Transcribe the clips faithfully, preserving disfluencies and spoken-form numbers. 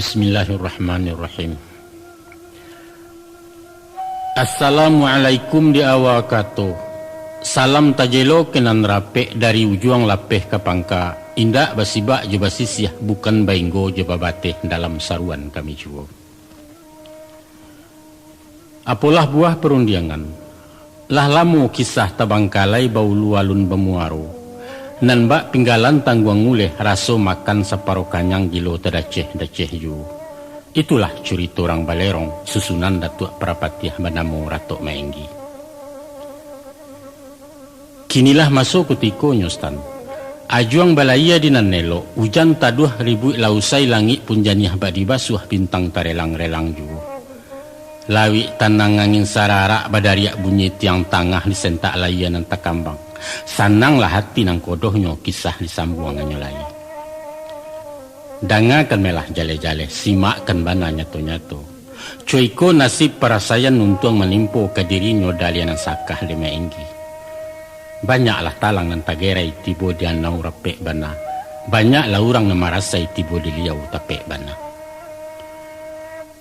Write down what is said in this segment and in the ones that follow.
Bismillahirrahmanirrahim. Assalamualaikum di awa kato. Salam tajelo ka nan rapek dari ujuang lapeh ka pangka, indak basibak jo basisiah, bukan bainggo jo babateh, dalam saruan kami juo. Apolah buah parundiangan. Lah lamo kisah tabangkalai baulu alun bamuaro, nan bak pinggalan tangguang uleh, raso makan saparo kanyang, gilo tadaceh-daceh juo. Itulah curito urang Balerong, susunan Datuak Parapatiah banamo Ratok Maenggi. Kinilah maso kutikonyo, Stan. Ajuang balayia di nan elok, ujan taduah ribuik lah usai, langik pun janiah bak dibasuah, bintang tarelang-relang juo. Lawik tanang, angin sararak badariak, bunyi tiang tangah disentak layia nan takambang. Sananglah hati nan kodohnyo, kisah disambuangannyo lai. Dangakan melah jaleh-jaleh, simakkan bana nyato-nyato. Co iko nasib parasaian untuang manimpo ka dirinyo, daliah nan sakah dek Maenggi. Banyaklah talang nan tagerai tibo di anau rapek bana, banyaklah urang nan marasai tibo di liau tapek bana.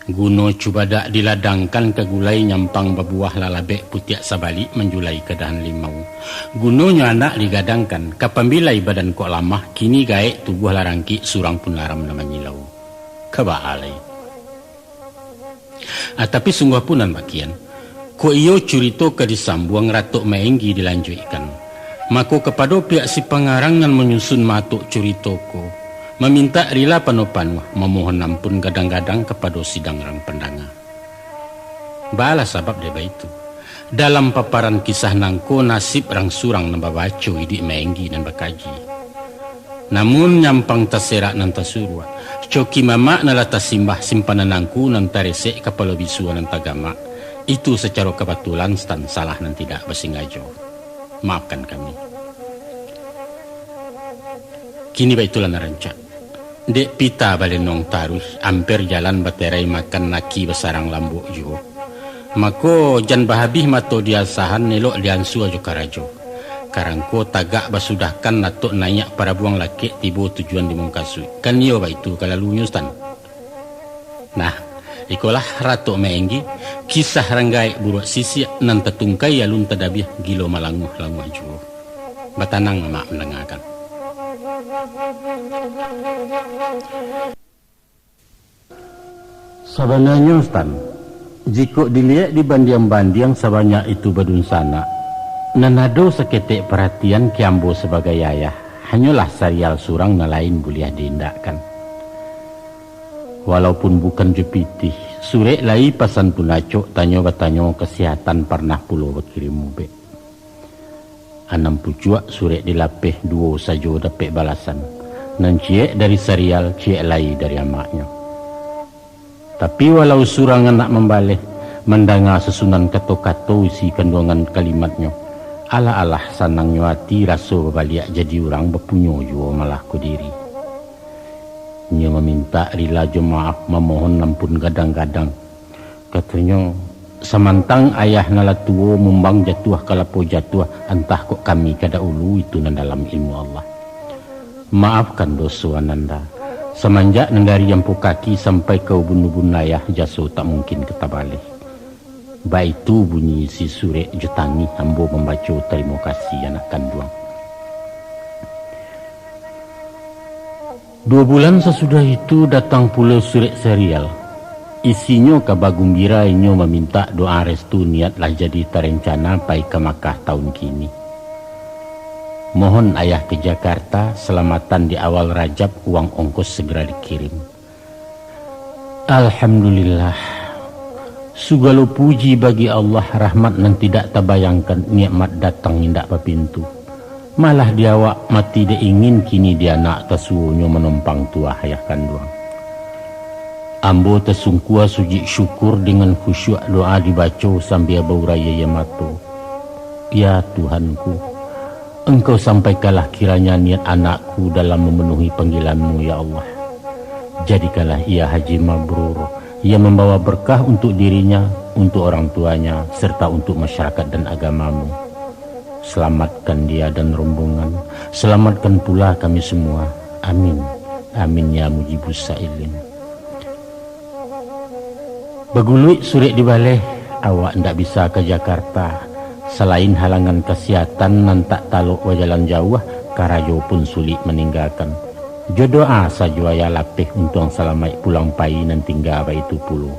Guno cubadak diladangkan ka gulai, nyampang babuah lah labek, putiak sabalik manjulai ka dahan limau. Gunonyo anak digadangkan, ka pambilai badan kok lamah, kini gaek tubuah lah rangkik, surang pun laram nan manyilau. Ka baa lai? Ah, tapi sungguah pun nan bakian, kok iyo curito ka disambuang, Ratok Maenggi dilanjuikkan. Mako, kapado pihak si pangarang nan manyusun maatok curito ko, mamintak rila panuah-panuah, mamohon ampun gadang-gadang kapado sidang urang pandanga. Baalah sabab dek baitu. Dalam paparan kisah nangko, nasib rang surang nan babaco, iduik Maenggi nan bakaji. Namun nyampang taserak nan tasuruak, coki mamak nan lah tasimbah, simpanan angku nan taresek, kapalo bisua nan tagamak. Itu sacaro kabatulan, Stan, salah nan tidak basingajo. Maafkan kami. Kini baitulah nan rancak. Dek pita balenong taruih, amper jalan baterai, makan naki basarang lambok juo. Mako, jan bahabih mato di asahan, elok diansua jo karajo. Karangko tagak basudahkan, latok naiak parabuang lakek, tibo tujuan di mukasuik. Kan iyo baitu kalalunyo, Stan? Nah, ikolah Ratok Maenggi, kisah rang gaek buruak sisiak, nan tatungkai alun tadabiah, gilo malanguah-languah juo. Batanang amak mandangakan. Sabananyo, Stan, jikok diliek dibandiang-bandiang sabanyak itu badunsanak, nan ado saketek paratian ka ambo sabagai ayah, hanyolah Sarial surang, nan lain buliah diindakkan. Walaupun bukan jo pitih, surek lai pasan pun acok, tanyo batanyo kasihatan parnah pulo bakirim ubek. Anam pucuak surek dilapeh, duo sajo dapek balasan. Nan ciek dari Sarial, ciek lai dari amaknyo. Tapi walau surang anak mambaleh, mandanga sasunan kato-kato isi kanduangan kalimatnyo, alah-alah sanangnyo ati, raso babaliak jadi urang, bapunyo juo malah ko diri. Inyo mamintak rila jo maaf, mamohon ampun gadang-gadang. Katonyo, samantang ayah nan lah tuo mumbang jatuah kalapo jatuah, antah kok kami ka dahulu, itu nan dalam ilmu Allah. Maafkan doso ananda. Samanjak nan dari ampo kaki sampai ka ubun-ubun ayah, jaso tak mungkin ka tabaleh. Baitu bunyi isi surek, jo tangih ambo mambaco tarimo kasih anak kanduang. Duo bulan sasudah itu, datang pulo surek Sarial. Isinyo kaba gumbira, inyo mamintak doa restu, niat lah jadi tarencana pai ka Makkah taun kini. Mohon ayah ka Jakarta, salamatan di awal Rajab, uang ongkos segera dikirim. Alhamdulillah. Sugalo puji bagi Allah, rahmat nan tidak tabayangkan, nikmat datang indak bapintu. Malah di awak mati dek ingin, kini di anak tasuonyo manompang tuah ayah kanduang. Ambo tasungkua sujud syukur, dengan khusyuk doa dibaco sambia baurai aia mato. Ya Tuhanku, Engkau sampaikanlah kiranya niat anakku dalam memenuhi panggilan-Mu, ya Allah. Jadikanlah ia haji mabrur, yang membawa berkah untuk dirinya, untuk orang tuanya, serta untuk masyarakat dan agama-Mu. Selamatkan dia dan rombongan, selamatkan pula kami semua. Amin. Amin ya mujibus sailin. Baguluik surek dibaleh, awak ndak bisa ka Jakarta. Salain halangan kasihatan nan tak talok bajalan jauah, karajo pun sulik maninggakan. Jo doa sajo ayah lapeh untuang salamaik pulang pai nan tingga baitu pulo.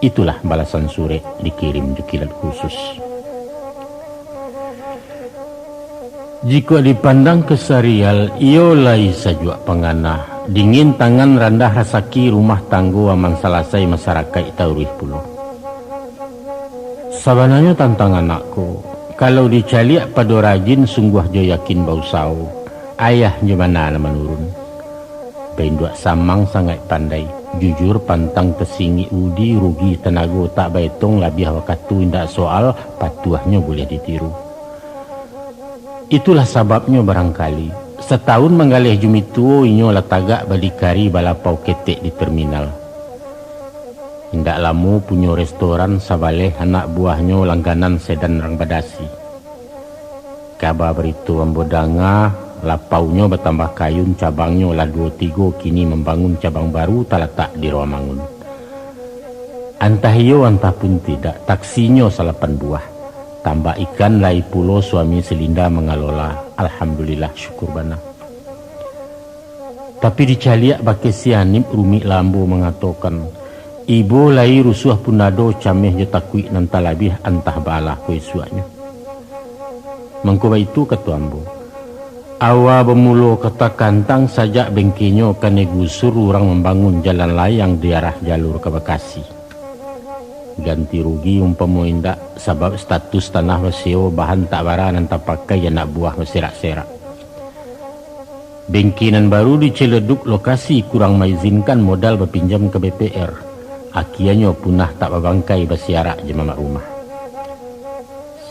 Itulah balasan surek dikirim jo kilat khusus. Jikok dipandang kasarial, iyo lai sajuak panganah, dingin tangan randah rasaki rumah tanggo aman salasai masarakaik tauruih pulo. Sabananyo tantang anak ko, kalau dicaliak pado rajin sungguah jo yakin bausawo, ayah jo bana nan manurun. Bainduak samang sangaik pandai, jujur pantang tasingik budi, rugi tanago tak baetong, labiah wakatu indak soal, patuahnyo buliah ditiru. Itulah sababnyo barangkali, satahun manggaleh jumituo inyo lah tagak badikari balapau ketek di terminal. Indak lamo punyo restoran sabaleh anak buahnyo langganan sedan rang badasi. Kaba barito ambo danga, lapaunyo batambah kayun, cabangnyo lah duo tigo, kini mambangun cabang baru talatak di Rawamangun. Antah iyo, antah pun tidak, taksinyo salapan buah. Tambak ikan lai pulo suami Selinda mangalola. Alhamdulillah, syukur bana. Tapi dicaliak bakeh si Anip, rumik lah ambo mangatokan. Ibo lai rusuah pun ado, cameh jo takuik nan talabiah, antah baalah ko isuaknyo. Mangko baitu kato ambo. Awa bamulo ka takantang sajak bengkenyo kanai gusur urang mambangun jalan layang di arah jalur ka Bakasi. Ganti rugi umpamo indak, sabab status tanah basewo bahan tak bara nan tapakai anak buah baserak-serak. Bengke nan baru di Ciledug lokasi kurang maizinkan modal bapinjam ka B P R. Akianyo punah tak babangkai basiarak jo mamak rumah.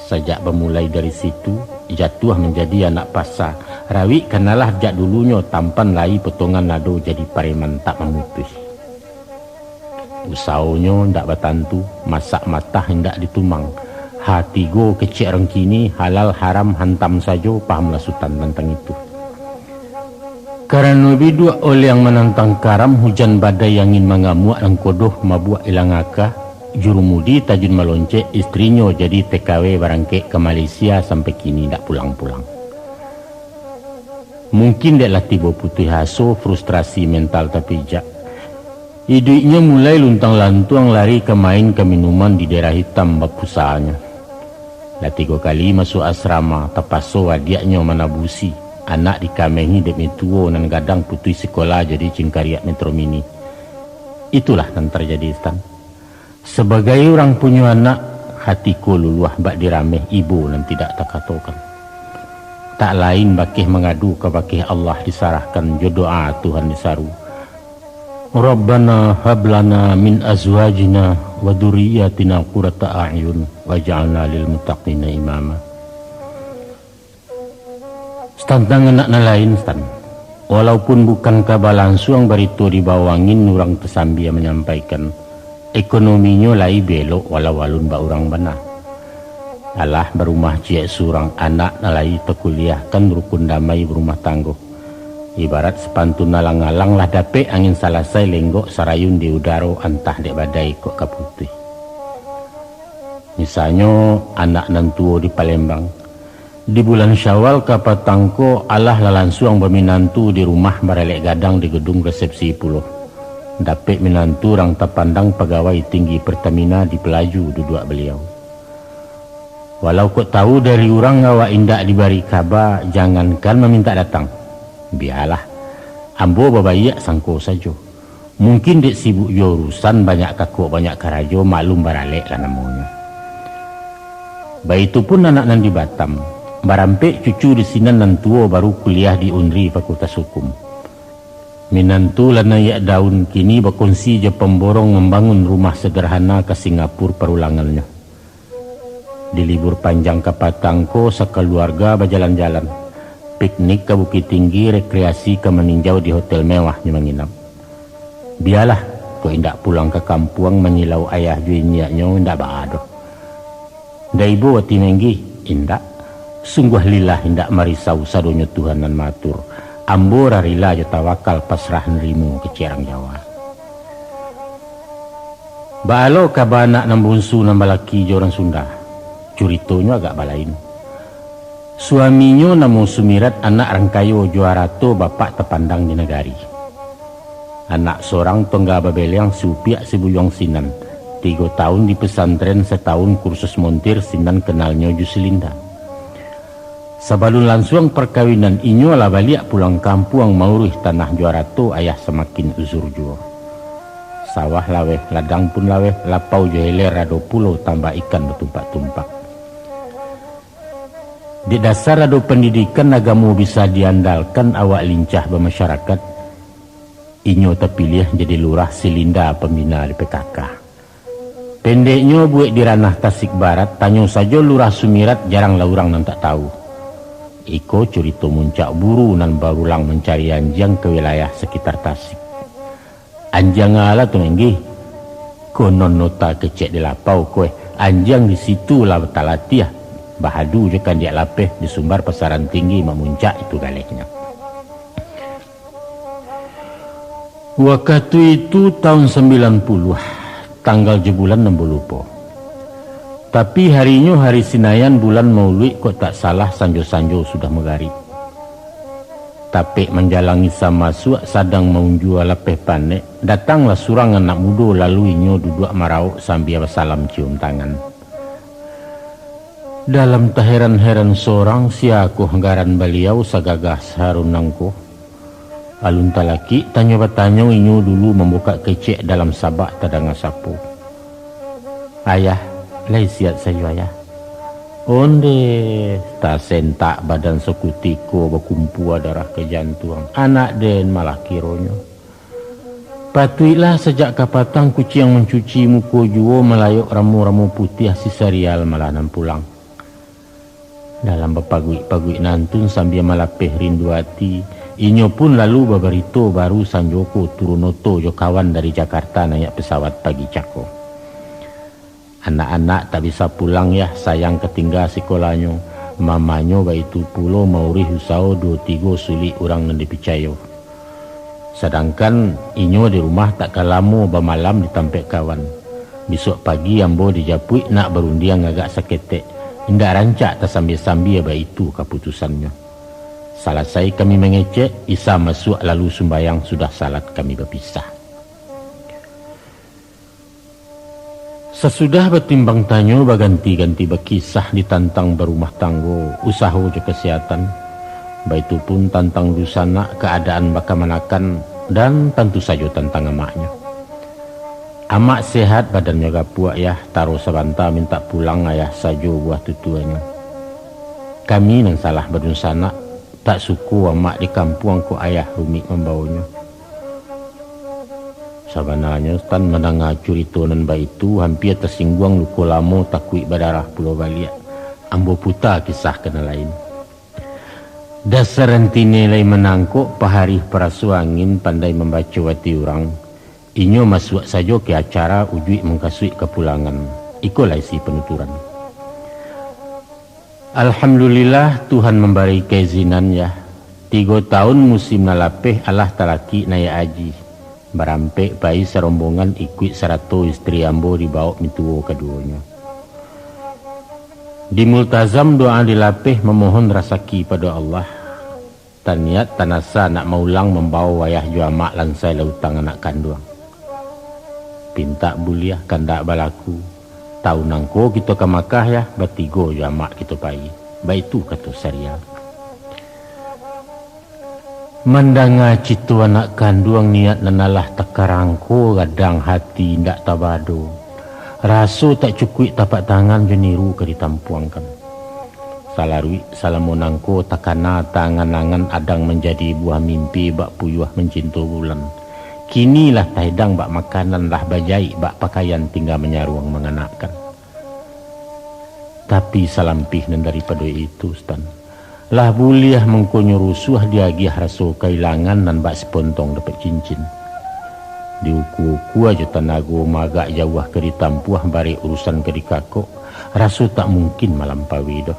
Sajak bamulai dari situ, jatuah manjadi anak pasa. Rawik kanalah jak dulunyo, tampan lai potongan nado, jadi pareman tak mamutuih. Usawonyo indak batantu, masak matah indak ditumang. Hatigo kecek rang kini, halal haram hantam sajo, pahamlah Sutan tantang itu. Karano biduak oleang manantang karam, hujan badai angin mangamuak, nangkodoh mabuak ilang aka, jurumudi tajun maloncek, istrinyo jadi T K W barangkek ka Malaysia, sampai kini indak pulang-pulang. Mungkin dek lah tibo putuih aso, frustrasi mental tapijak. Iduiknyo mulai luntang-lantuang, lari ka main ka minuman di daerah hitam bapusahanyo. Lah tigo kali masuak asrama, tapaso adiaknyo manabusi, anak dikamehi dek mituo nan gadang putuih sikola jadi cingkariak Metro Mini. Itulah nan tarjadi, Stan. Sabagai urang punyo anak, hati ko luluah bak dirameh ibo nan tidak takatokan. Tak lain bakeh mangadu ka bakeh Allah, disarahkan jo doa Tuhan disaru, "Rabbana hab lana min azwajina wa dzurriyyatina qurrata a'yun waj'alna lil muttaqina imama." Tantang anak nan lain, Stan. Walaupun bukan kaba lansuang barito di bawah angin, urang tasambia manyampaikan, ekonominyo lai belok walau alun bak urang bana. Alah barumah ciek surang, anak nan lai takuliahkan, rukun damai barumah tanggo. Ibarat sapantun alang-alang lah dapek angin salasai, lenggok sarayun di udaro, antah dek badai kok ka putuih. Misalnyo, anak nan tuo di Palembang, di bulan Syawal kapatang ko, alah lah lansuang baminantu di rumah baralek gadang di gedung resepsi pulo. Dapek minantu rang tapandang pagawai tinggi Pertamina di Pelaju duduak baliau. Walau kok tahu dari urang awak indak dibari kaba, jangankan mamintak datang. Bialah, ambo babaiak sangko sajo. Mungkin dek sibuk jo urusan, banyak kakok banyak karajo, maklum baralek lah namonyo. Baitu pun anak nan di Batam, barampek cucu di sinan, nan tuo baru kuliah di Unri Fakultas Hukum. Minantu lah naiak daun, kini bakongsi jo pamborong mambangun rumah sederhana ka Singapura parulangannyo. Di libur panjang kapatang ko, sakaluarga bajalan-jalan, piknik ka Bukittinggi, rekreasi ka maninjau di hotel mewah nyo manginap. Bialah, kok indak pulang ka kampuang manyilau ayah jo inyiaknyo, indak baa doh. Ndak ibo ati Menggi? Indak. Sungguah lillah indak marisau, sadonyo Tuhan nan maatur. Ambo rarila jo tawakal, pasrah narimo kecek rang Jawa. Baa lo kaba anak nan bunsu nan balaki jo urang Sunda? Curitonyo agak balain. Suaminyo namo Sumirat, anak rangkayo jo arato bapak tapandang di nagari. Anak sorang tongga babeleang, siupiak sibuyuang sinan. Tigo taun di pesantren, satahun kursus montir, sinan kenalnyo jo si Linda. Sabalun lansuang parkawinan, inyo lah baliak pulang kampuang mauruih tanah jo arato ayah samakin uzur juo. Sawah laweh, ladang pun laweh, lapau jo hilir ado pulo, tambah ikan batumpak-tumpak. Dek dasar ado pandidikan agamo bisa diandalkan, awak lincah bamasyarakat, inyo tapiliah jadi lurah, si Linda pambina di P K K. Pendeknyo, buek di ranah Tasik Barat, tanyo sajo Lurah Sumirat, jarang lah urang nan tak tahu. Iko curito muncak buru nan barulang mancari anjiang ka wilayah sakitar Tasik. Anjiang alah tu, Enggih? Konon nota kecek di lapau ko, eh. Anjiang di situ lah talatiah. Bahadu jo kandiak lapeh di sumbar pasaran tinggi mamuncak itu galehnyo. Wakatu itu taun sambilan puluah, tanggal jo bulan ambo lupo. Tapi harinyo hari Sinayan, bulan Mauluik kok tak salah, sanjo-sanjo sudah magarik. Tapek manjalang Isa masuak, sadang maunjua lapeh panek, datanglah surang anak mudo, lalu inyo duduak marauk sambia basalam cium tangan. Dalam taheran-heran sorang, siakoh garan baliau sagagah Harun nangko? Alun talakik tanyo batanyo, inyo dulu mambukak kecek, dalam sabak tadanga sapo. Ayah, lai siat sajo, Ayah? Onde, tasentak badan sakutiko, bakumpua darah ka jantuang. Anak den malah kironyo. Patuiklah sajak kapatang kuciang mancuci muko juo, malayok ramo-ramo putiah, si Sarial malah nan pulang. Dalam bapaguik-paguik nantun sambia malapeh rindu ati, inyo pun lalu babarito, baru sanjo ko turun oto jo kawan dari Jakarta, naiak pesawat pagi cako. Anak-anak tak bisa pulang, yah, sayang ka tingga sikolahnyo. Mamanyo baitu pulo mauruih usaho, duo tigo sulik urang nan dipicayo. Sadangkan inyo di rumah tak ka lamo, bamalam di tampek kawan. Bisuak pagi ambo dijapuik nak barundiang agak saketek, indak rancak tasambia-sambia, baitu kaputusannyo. Salasai kami mangecek, Isa masuak lalu sumbayang, sudah salat kami bapisah. Sasudah batimbang tanyo, baganti-ganti bakisah ditantang barumah tanggo, usaho jo kasihatan, baitu pun tantang dunsanak, kaadaan bakamanakan, dan tantu sajo tantang amaknyo. Amak sehat, badannyo gapuak, yah, taro sabanta mintak pulang, ayah sajo buah tutuanyo. Kami nan salah badunsanak, tak suko amak di kampuang kok ayah rumik mambawonyo. Sabananyo, Tan, mandanga curito nan baitu, hampia tasingguang luko lamo, takuik badarah pulo baliak. Ambo puta kisah ka nan lain. Dasar rantine lai manangkok, paharih paraso angin, pandai mambaco ati urang. Inyo masuak sajo ka acara, ujuik mangkasuik kapulangan. Iko lai isi panuturan. Alhamdulillah, Tuhan mambari kaizinan, yah. Tigo taun musim nan lapeh, alah talakik naiak aji. Barampek pai sarombongan, ikuik sarato istri ambo, dibawok mintuo kaduonyo. Di multazam doa dilapeh, mamohon rasaki pado Allah. Taniat tanasa nak maulang, mambawo ayah jo amak, lansai lah utang anak kanduang. Pintak buliah kandak balaku, taun nangko kito ka Makkah, yah, batigo jo amak kito pai. Baitu kato Sarial. Mandanga cito anak kanduang, niat nan alah takarangko, gadang hati indak tabado. Raso tak cukuik tapak tangan, jo niru ka ditampuangkan. Salaruik salamo nangko takana, taangan-angan adang manjadi buah mimpi, bak puyuah mancinto bulan. Kini lah taedang bak makanan, lah bajaik bak pakaian, tingga manyaruang manganakkan. Tapi salampih nan daripado itu, Stan, lah buliah mangkonyo rusuah, diagiah raso kailangan, nan bak sipontong dapek cincin. Diukua-ukua jo tanago, maagak jauah ka ditampuah, barek urusan ka dikakok, raso tak mungkin malampaui doh.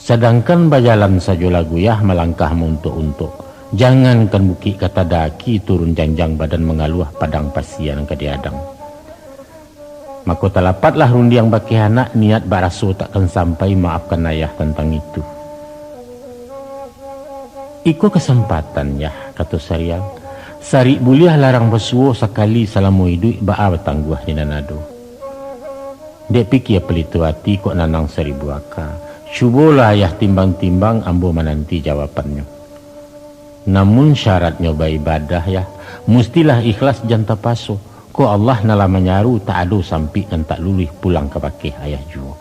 Sadangkan bajalan sajo lah guyah, malangkah mauntok-untok. Jangankan bukik ka tadaki, turun janjang badan mangaluah, padang pasia nan ka diadang. Mako talapatlah rundiang bakeh anak, niat bak raso takkan sampai, maafkan ayah tantang itu. Iko kasampatan, Yah, kato Sarial. Sarik buliah larang basuo, sakali salamo iduik, baa batangguah di nan ado. Dek pikia pelito ati kok nanang saribu aka. Cubolah ayah timbang-timbang, ambo mananti jawabannyo. Namun syaratnyo baibadah, Yah, mustilah ikhlas jan tapaso. Ko Allah nan lah manyaru, tak ado sampik nan tak luluih, pulang ka bakeh ayah juo.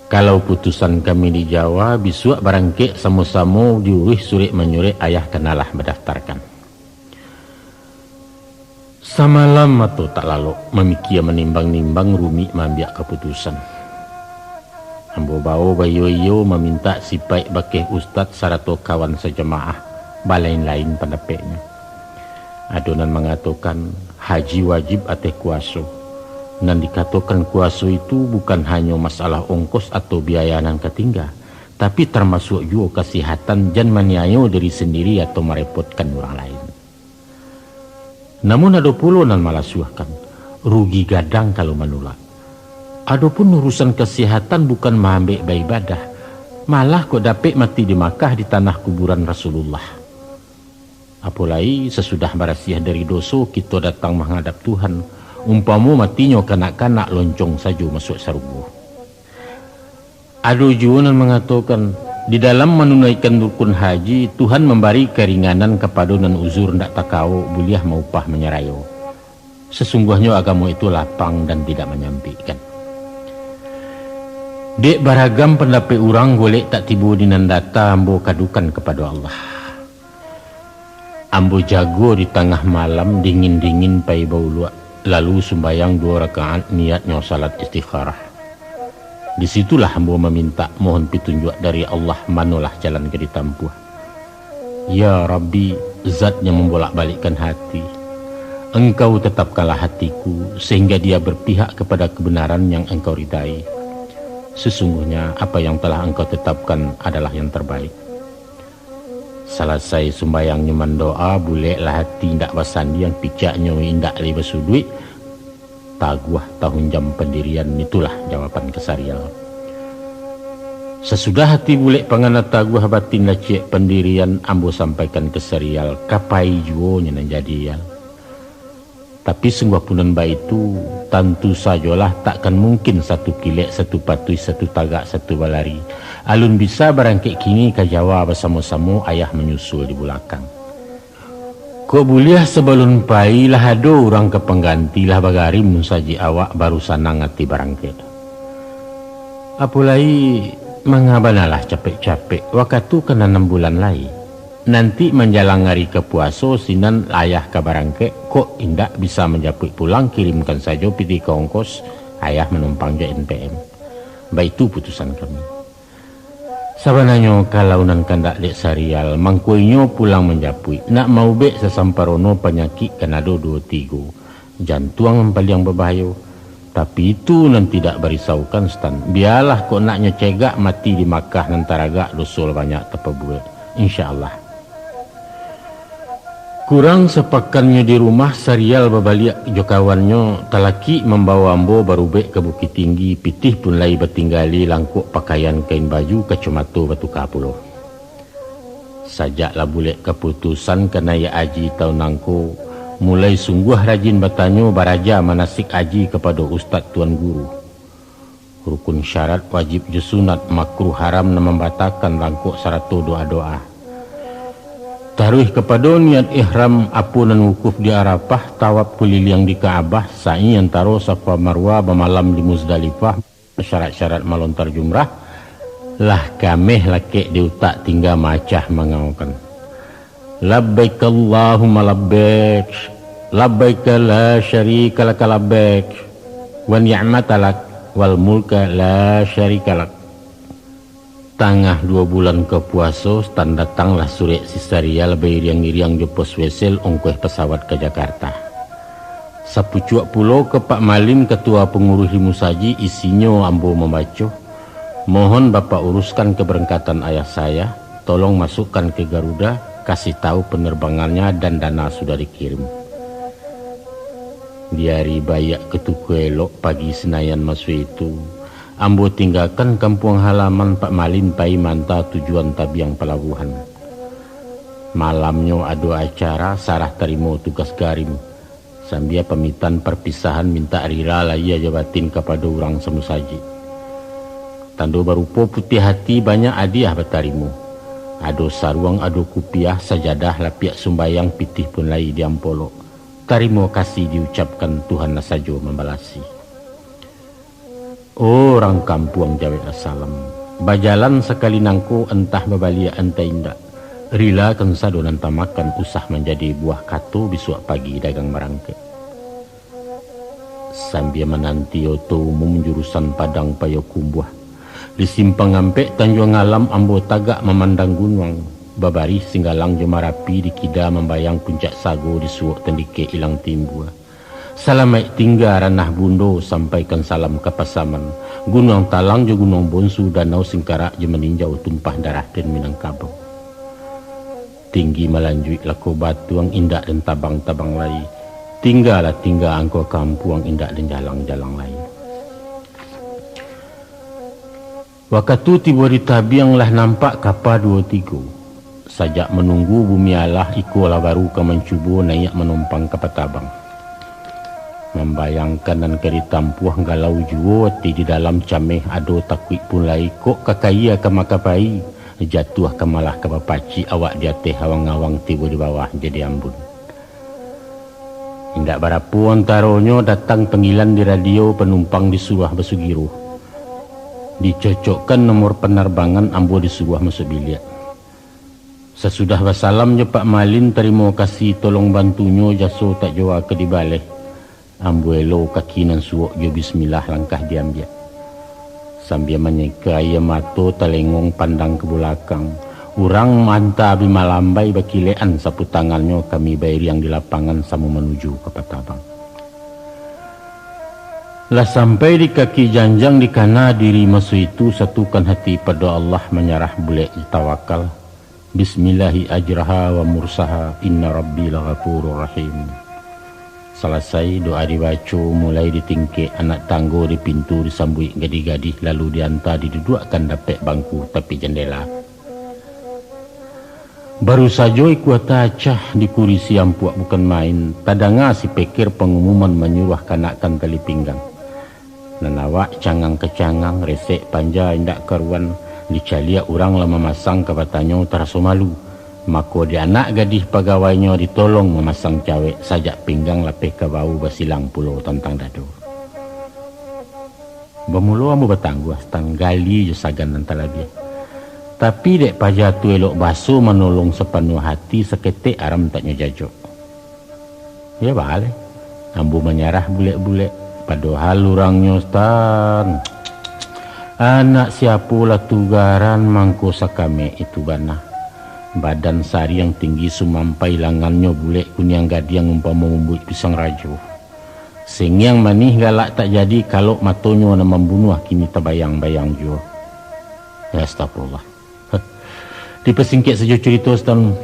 Kalau putusan kami di Jawa, bisuak barangkek samo-samo diuruih surek manyurek, ayah kanalah badaftarkan. Samalam mato tak lalok, mamikia manimbang-nimbang, rumik maambiak kaputusan. Ambo bao baiyo-iyo mamintak sipaik bakeh ustad sarato kawan sajamaah, balain-lain pandapeknyo. Ado nan mangatokan, haji wajib ateh kuwaso. Nan dikatokan kuwaso itu bukan hanyo masalah ongkos atau biaya nan ka tingga, tapi tamasuak juo kasihatan, jan maniayo diri sandiri atau marepotkan urang lain. Namun ado pulo nan malasuahkan, rugi gadang kalau manulak. Adopun urusan kasihatan bukan maambek baibadah, malah kok dapek mati di Makkah, di tanah kuburan Rasulullah. Apo lai, sasudah barasiah dari doso, kito datang manghadap Tuhan, umpamo matinyo kanak-kanak, loncong sajo masuak sarugo. Ado juo nan mangatokan, di dalam manunaikan rukun haji, Tuhan mambari karinganan kapado nan uzur ndak takawo, buliah maupah manyarayo. Sasungguahnyo agamo itu lapang dan tidak manyampikkan. Dek baragam pandapek urang, golek tak tibo di nan data, ambo kadukan kapado Allah. Ambo jago di tangah malam, dingin-dingin pai bauluak, lalu sumbayang duo rakaat, niatnyo salat istikharah. Di situlah ambo mamintak, mohon pitunjuak dari Allah, manolah jalan ka ditampuah. Ya Rabbi, Zat yang mambolak-balikkan hati, Engkau tetapkanlah hatiku, sehingga dia berpihak kepada kebenaran yang Engkau ridai. Sesungguhnya, apa yang telah Engkau tetapkan adalah yang terbaik. Salasai sumbayangnyo mandoa, buleklah ati indak basandiang, picaknyo indak lai basuduik, taguah tahun jam pandirian, itulah jawaban ka Sarial. Sasudah ati bulek pangana, taguah batin lah ciek pandirian, ambo sampaikan ka Sarial, ka pai juo nyo nan jadi, Yal. Tapi sungguah pun nan baitu, tantu sajolah takkan mungkin satu kilek, satu patuih, satu tagak, satu balari. Alun bisa barangkek kini ka Jawa basamo-samo, ayah manyusul di bulakang. Kok buliah sabalun pai lah ado urang ka pangganti, lah bagarim mun sajik awak, baru sanang ati barangkek. Apo lai, manga banalah capek-capek, wakatu ka anam bulan lai. Nanti manjalang ari ka puaso, sinan ayah ka barangkek, kok indak bisa manjapuik pulang, kirimkan sajo pitih ka ongkos, ayah manumpang jo N P M. Baitu putusan kami. Sabananyo kalau nan kandak dek Sarial, mangko inyo pulang manjapuik, nak maubek sasamparono panyakik kan ado duo tigo. Jantuang nan paliang babahayo. Tapi itu nan tidak barisaukan, Stan. Bialah kok naknyo cegak mati di Makkah nan taragak, doso lah banyak tapabuek. Insya Allah. Kurang sapakannyo di rumah, Sarial babaliak jo kawannyo, talakik mambawo ambo barubek ka Bukittinggi, pitih pun lai batinggali, langkok pakaian kain baju, kacomato batuka pulo. Sajak lah bulek kaputusan ka naiak aji taun nangko, mulai sungguah rajin batanyo, baraja manasik aji kapado ustad tuan guru. Rukun syarat, wajib jo sunat, makruh haram nan mambatakan, langkok sarato doa-doa. Taruih kapado niat ihram, apo nan wukuf di Arafah, tawaf kuliliang di Ka'bah, sa'i antaro Safa Marwah, bamalam di Muzdalifah, syarat-syarat malontar jumrah, lah kameh lakek di utak, tingga maacah mangaokan. Labbaik Allahumma labbaik, labbaik la syarika laka labbaik, wa ni'mata lak, wal mulka la syarika lak. Tangah duo bulan ka puaso, Stan, datanglah surek si Sarial bairiang-iriang jo pos Wesel, ongkoh pasawat ka Jakarta. Sapucuak pulo ka Pak Malim, katua panguruih di musajik, isinyo ambo mambaco, "Mohon Bapak uruskan keberangkatan ayah saya, tolong masukkan ke Garuda, kasih tahu penerbangannya dan dana sudah dikirim." Di ari baiak katuko elok pagi Sinayan maso itu, ambo tinggakan kampuang halaman Pak Malin pai maanta tujuan tabiang palabuahan. Malamnyo ado acara sarah tarimo tugas garim, sambia pamitan parpisahan mintak rila lahia jo batin kapado urang samusajik. Tando barupo putiah ati banyak adiah batarimo. Ado saruang, ado kupiah, sajadah, lapiak sumbayang, pitih pun lai di ampolok. Tarimo kasih diucapkan, Tuhanlah sajo mambalasi. Urang kampuang jaweklah salam. Bajalan sakali nangko, antah babaliak antah indak. Rilakan sado nan tamakan, usah manjadi buah kato, bisuak pagi dagang barangkek. Sambia mananti oto umum jurusan Padang Payokumbuah, di simpang ampek Tanjuang Alam, ambo tagak mamandang gunuang, babarih Singgalang jo Marapi, di kida mambayang Puncak Sago, di suok Tandikek Ilang Timbua. Salamaik tingga Ranah Bundo, sampaikan salam ka Pasaman, Gunuang Talang jo Gunuang Bonsu, Danau Singkarak jo Maninjau, tumpah darah den Minangkabau. Tinggi malanjuik lako batuang, indak den tabang-tabang lai. Tinggalah tingga angko kampuang, indak den jalang-jalang lai. Wakatu tibo di tabiang, lah nampak kapa duo tigo. Sajak manunggu bumi alah, iko lah baru ka mancubo naiak manumpang kapa tabang. Mambayangkan nan ka ditampuah, galau juo ati di dalam, cameh ado takuik pun lai, kok ka kayia ka makapai, jatuah ka malah ka bapacik, awak di ateh awang-awang, tibo di bawah jadi ambun. Indak barapo antaronyo, datang panggilan di radio, panumpang disuruah basugiroh. Dicocokkan nomor panarbangan, ambo disuruah masuak biliak. Sasudah basalam jo Pak Malin, tarimo kasih tolong bantunyo, jaso tak jua ka dibaleh, ambo elo kaki nan suok jo bismillah langkah diambiak. Sambia manyeka aia mato, talengong pandang ka bulakang, urang manta bi malambai, bakilekan sapu tangannyo, kami bairiang di lapangan samo manuju ka Patabang. Lah sampai di kaki janjang, dikana diri maso itu, satukan hati pado Allah, manyarah bulek tawakal. Bismillahi ajraha wa mursaha, inna rabbi laghafurur rahim. Salasai doa dibaco, mulai di tingkek anak tanggo, di pintu disambuik gadih-gadih, lalu dianta diduduakkan dapek bangku tapi jandela. Baru sajo ikua tacah di kurisi ampuak bukan main, tadanga si Peker pangumuman manyuruah kanakan tali pinggang. Nan awak cangang kacangang, resek panja indak karuan, dicaliak urang lah mamasang, ka batanyo taraso malu. Mako di anak gadih pagawainyo ditolong mamasang cawek, sajak pinggang lapeh ka bahu, basilang pulo tantang dado. Bamulo ambo batangguah, satanggali jo sagan nan talabiah. Tapi dek paja tu elok baso, manolong sapanuah hati, saketek aram tak nyo jajok. Yo baleh, ambo manyarah bulek-bulek, padohal urangnyo, Stan, anak siapo lah tugaran mangko sakamek itu bana. Badan sariang tinggi sumampai, langannyo bulek kuniang gadiang umpamo umbuik pisang rajo. Sengiang manih galak tak jadi, kalok matonyo nan mambunuah kini tabayang-bayang juo. Astagfirullah. Dipasingkek sajo curito, Stan.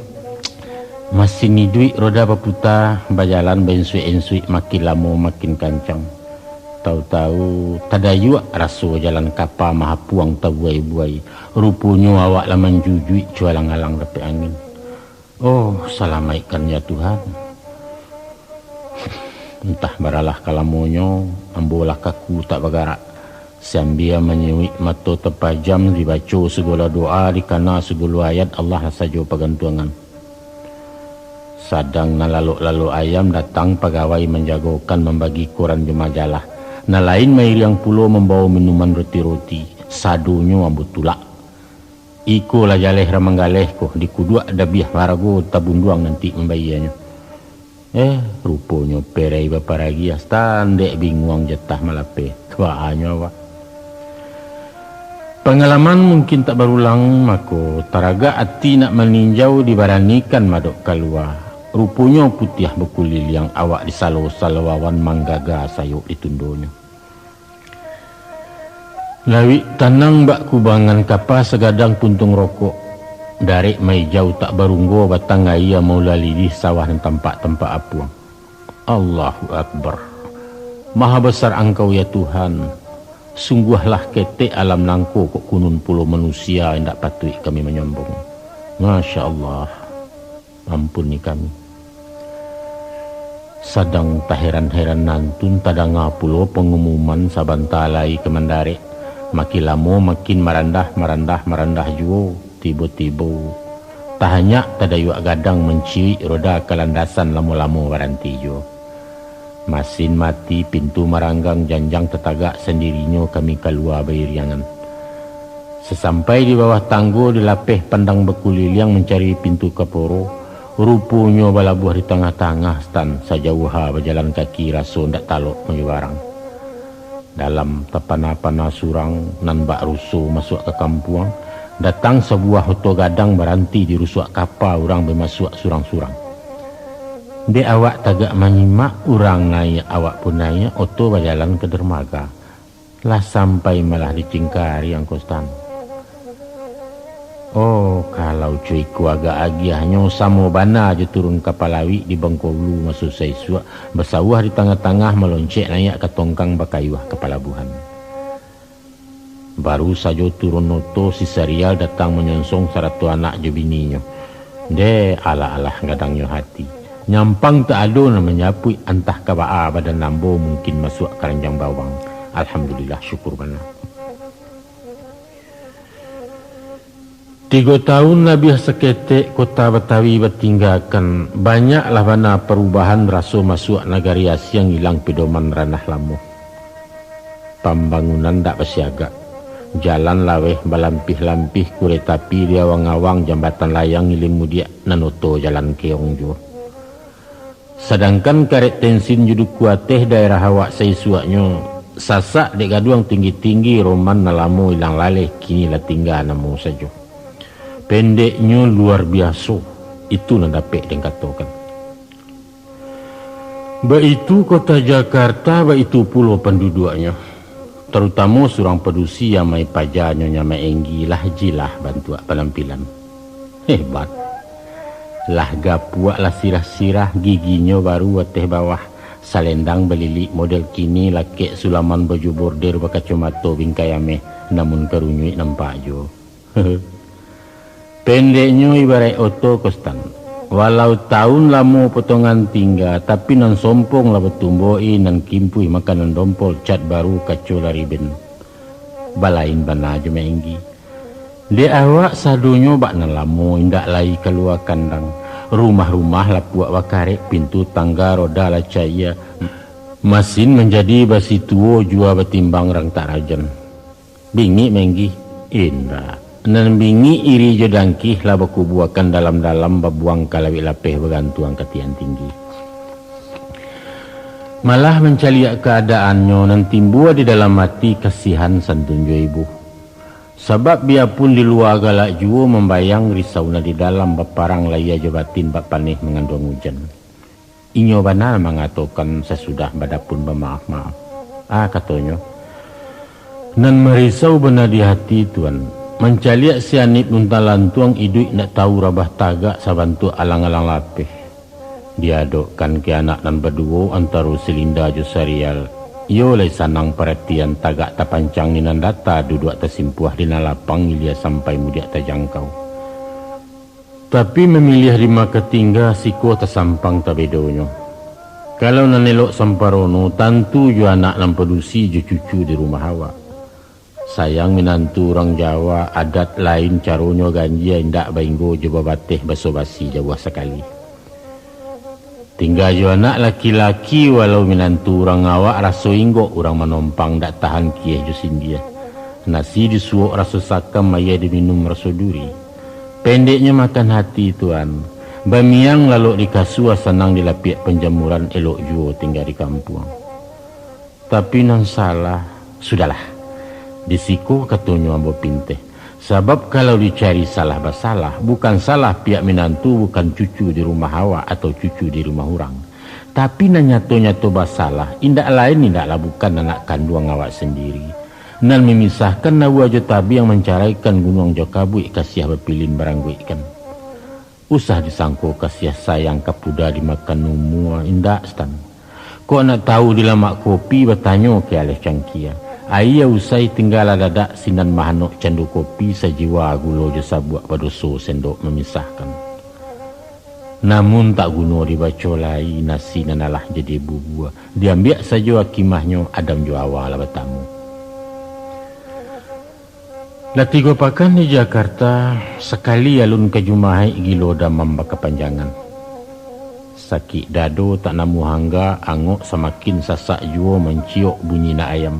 Masin iduik roda baputa, bajalan bainsuik-insuik, makin lamo makin kancang. Tahu-tahu tadayuak raso jalan kapa mahapuang tabuai-buai. Ruponyo awak lah manjujuik cualang-alang dapek angin. Oh, salamaikkan ya Tuhan. Entah baralah kalamonyo, ambo lah kaku tak bagarak. Sambia manyuik mato tapajam, dibaco sagalo doa, dikana sagalo ayat, Allah sajo pagantuangan. Sadang nan lalok-lalok ayam, datang pagawai manjagokan, mambagi koran jo majalah. Nan lain mairiang pulo mambawo minuman roti-roti, sadonyo ambo tulak. Iko lah jaleh ramanggaleh ko, dikuduak dabiah harago tabunduang nanti mambayianyo. Eh, ruponyo perai baparagi, astandek binguang jatah malapeh. Tuaanyo awak. Pangalaman mungkin tak barulang, mako taragak ati nak maninjau, dibaranikan madok kalua. Ruponyo putiah bakuliliang, awak disalo-salo awan, manggaga sayok di tundonyo. Lawik tanang bak kubangan kapa, sagadang puntung rokok. Darek maijau tak barunggo, batang aia maula lilih, sawah nan tampak-tampak apuang. Allahu Akbar. Maha besar Angkau, ya Tuhan, sungguahlah ketek alam nangko, kok kunun pulo manusia indak patuik kami manyombong. Masya Allah, ampuni kami. Sadang taheran-heran nantun, tadanga pulo pangumuman sabanta lai ka mandarek. Makin lamo makin marandah, marandah, marandah juo. Tibo-tibo, tahanyak tadayuak gadang manciuik roda ka landasan lamo-lamo baranti juo. Masin mati, pintu maranggang, janjang tatagak, sandirinyo kami kalua bairiangan. Sasampai di bawah tanggo, dilapeh pandang bakuliliang mancari pintu kaporo, ruponyo balabuah di tangah-tangah stan, sajauah ha bajalan kaki, raso ndak talok manyabarang. Dalam tapana-pana surang, nan bak ruso masuak ka kampuang, datang sabuwah oto gadang baranti di rusuak kapa urang bamasuak surang-surang. Dek awak tagak manyimak, urang naiak, awak pun naiak, oto bajalan ka dermaga. Lah sampai malah di Cingkari, Angku Stan. Oh, kalau co iko agak agiahnyo, samo bana jo turun ka Palawik di Bangkolu maso saisuak, basawah di tangah-tangah, maloncek naiak ka tongkang bakayuah ka palabuahan. Baru sajo turun oto, si Sarial datang manyonsong sarato anak jo bininyo. Deh, alah-alah gadangnyo hati. Nyampang tak ado nan manyapuik, antah ka baa badan ambo mungkin masuak karanjang bawang. Alhamdulillah, syukur bana. Tigo tahun labiah saketek kota Batawi batinggakan, banyaklah bana parubahan, raso masuak nagari asiang, ilang pidoman ranah lamo. Pambangunan dak basiagak, jalan laweh balampih-lampih, kuretapi di awang-awang, jambatan layang ilim mudiak, nan oto jalan keong juo. Sadangkan karek tensin jo duku ateh daerah awak saisuaknyo, sasak dek gaduang tinggi-tinggi, roman nan lamo ilang laleh, kini lah tingga namo sajo. Pendeknyo, luar biaso, itu nan dapek den katokan. Baitu kota Jakarta, baitu pulo panduduaknyo. Tarutamo surang padusi, amai paja Nyonya Mak Enggi, lah jilah bantuak panampilan. Hebat. Lah gapuak, lah sirah-sirah, giginyo baru ateh bawah, salendang balilik model kini, lakek sulaman baju border, bakacomato bingkai ameh, namun karunyuik nampak juo. Pendeknyo, ibaraik oto, Kostan. Walau taun lamo potongan tingga, tapi nan sompong lah batumboh, i nan kimpuih makanan dompol, cat baru, kaco lah riben. Balain bana jo Mak Enggi. Dek awak sadonyo bak nan lamo indak lai kalua kandang. Rumah-rumah lapuak bakarek, pintu tangga roda lah cayia. Masin manjadi basi tuo, jua batimbang rang tak rajan. Bingik Mak Enggi? Indak. Nan bingik iri jo dangkih lah bakubuakan dalam-dalam, babuang ka lawik lapeh, bagantuang ka tian tinggi. Malah mancaliak kaadaannyo, nan timbua di dalam ati kasihan santun jo ibo. Sabab biapun di lua galak juo mambayang, risau nan di dalam baparang, lahia jo batin bak paneh manganduang ujan. Inyo bana mangatokan sasudah badapun bamaaf-maaf. Ah, katonyo, nan marisau bana di ati, Tuan, mancaliak si Anip luntang-lantuang iduik ndak tau rabah tagak sabantuak alang-alang lapeh. Diadokkan ka anak nan baduo antaro si Linda jo Sarial, iyo lai sanang paratian, tagak tapancang di nan data, duduak tasimpuah di nan lapang, ilia sampai mudiak tajangkau. Tapi mamiliah di ma ka tingga, siko tasampang tabedonyo. Kalau nan elok samparono, tantu jo anak nan padusi jo cucu di rumah awak. Sayang minantu urang Jawa, adat lain caronyo ganjia, indak bainggo jo babateh baso-basi jauah sakali. Tingga jo anak laki-laki, walau minantu urang awak, raso inggok urang manompang, dak tahan kieh jo sindia. Nasi disuok raso sakam, aia diminum raso duri. Pendeknyo makan hati, Tuan. Bamiang lalok di kasua, sanang di lapiak panjamuran, elok juo tingga di kampuang. Tapi nan salah, sudahlah. Di siko katonyo ambo pinteh. Sabab kalau dicari salah basalah, bukan salah pihak minantu, bukan cucu di rumah awak atau cucu di rumah urang. Tapi nan nyato-nyato basalah, indak lain, indaklah bukan anak kanduang awak sandiri. Nan mamisahkan aua jo tabiang, mancaraikan gunuang jo kabuik, kasiah bapilin barangguikkan. Usah disangko kasiah sayang, kapuda dimakan umua, indak, Stan. Kok nak tahu dilamak kopi, batanyo ka aleh cangkia. Aia usai tingga lah dadak, sinan mahanok cando kopi, sajiwa gulo jo sabuak, badoso sendok mamisahkan. Namun tak guno dibaco lai, nasi nan alah jadi bubua. Diambiak sajo akimahnyo, adam jo awa lah batamu. Lah tigo pakan di Jakarta, sakali alun ka Jumahaik, gilo damam bakapanjangan. Sakik dado tak namuah angga, angok samakin sasak juo, manciok bunyi nak ayam.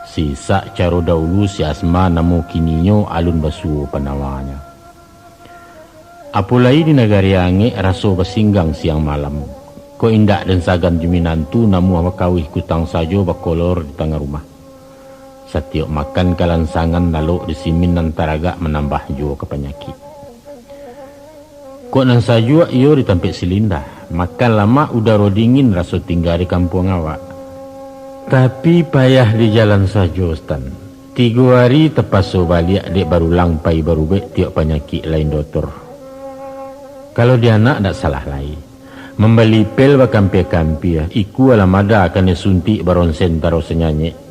Sisak caro daulu si Asma, namo kininyo alun basuo panawanyo. Apo lai di nagari angek, raso basinggang siang malam. Kok indak den sagan jo minantu, namuah bakawih kutang sajo, bakolor di tangah rumah. Satiok makan kalansangan, lalok di simin nan taragak, manambah juo ka panyakik. Kok nan sajuak iyo di tampek silinda, makan lamak udaro dingin, raso tingga di kampuang awak. Tapi payah di jalan sajo, Stan. Tigo ari tapaso baliak, dek barulang pai barubek tiok panyakik lain dotor. Kalau di anak dak salah lai. Mambali pel bakampia-kampia, ikua lah mada kanai suntik, baronsen taro sanyanyek.